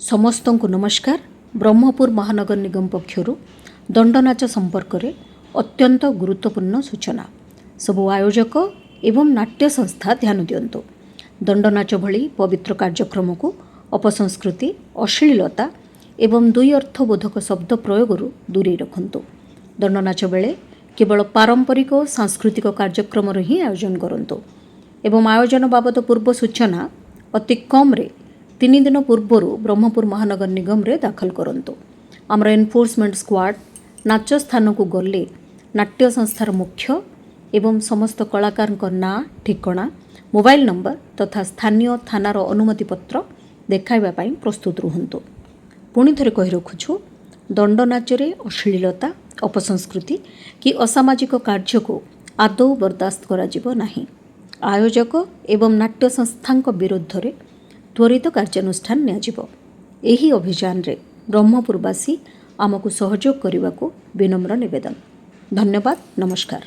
ସମସ୍ତଙ୍କୁ ନମସ୍କାର। ବ୍ରହ୍ମପୁର ମହାନଗର ନିଗମ ପକ୍ଷରୁ ଦଣ୍ଡନାଚ ସମ୍ପର୍କରେ ଅତ୍ୟନ୍ତ ଗୁରୁତ୍ୱପୂର୍ଣ୍ଣ ସୂଚନା। ସବୁ ଆୟୋଜକ ଏବଂ ନାଟ୍ୟ ସଂସ୍ଥା ଧ୍ୟାନ ଦିଅନ୍ତୁ। ଦଣ୍ଡନାଚ ଭଳି ପବିତ୍ର କାର୍ଯ୍ୟକ୍ରମକୁ ଅପସଂସ୍କୃତି, ଅଶ୍ଳୀଳତା ଏବଂ ଦୁଇ ଅର୍ଥବୋଧକ ଶବ୍ଦ ପ୍ରୟୋଗରୁ ଦୂରେଇ ରଖନ୍ତୁ। ଦଣ୍ଡନାଚ ବେଳେ କେବଳ ପାରମ୍ପରିକ ଓ ସାଂସ୍କୃତିକ କାର୍ଯ୍ୟକ୍ରମର ହିଁ ଆୟୋଜନ କରନ୍ତୁ ଏବଂ ଆୟୋଜନ ବାବଦ ପୂର୍ବ ସୂଚନା ଅତି କମ୍ରେ 3 ଦିନ ପୂର୍ବରୁ ବ୍ରହ୍ମପୁର ମହାନଗର ନିଗମରେ ଦାଖଲ କରନ୍ତୁ। ଆମର ଏନଫୋର୍ସମେଣ୍ଟ ସ୍କ୍ୱାଡ୍ ନାଚ ସ୍ଥାନକୁ ଗଲେ ନାଟ୍ୟ ସଂସ୍ଥାର ମୁଖ୍ୟ ଏବଂ ସମସ୍ତ କଳାକାରଙ୍କ ନାଁ, ଠିକଣା, ମୋବାଇଲ ନମ୍ବର ତଥା ସ୍ଥାନୀୟ ଥାନାର ଅନୁମତିପତ୍ର ଦେଖାଇବା ପାଇଁ ପ୍ରସ୍ତୁତ ରୁହନ୍ତୁ। ପୁଣି ଥରେ କହି ରଖୁଛୁ, ଦଣ୍ଡନାଚରେ ଅଶ୍ଳୀଳତା, ଅପସଂସ୍କୃତି କି ଅସାମାଜିକ କାର୍ଯ୍ୟକୁ ଆଦୌ ବରଦାସ୍ତ କରାଯିବ ନାହିଁ। ଆୟୋଜକ ଏବଂ ନାଟ୍ୟ ସଂସ୍ଥାଙ୍କ ବିରୁଦ୍ଧରେ ତ୍ୱରିତ କାର୍ଯ୍ୟାନୁଷ୍ଠାନ ନିଆଯିବ। ଏହି ଅଭିଯାନରେ ବ୍ରହ୍ମପୁରବାସୀ ଆମକୁ ସହଯୋଗ କରିବାକୁ ବିନମ୍ର ନିବେଦନ। ଧନ୍ୟବାଦ, ନମସ୍କାର।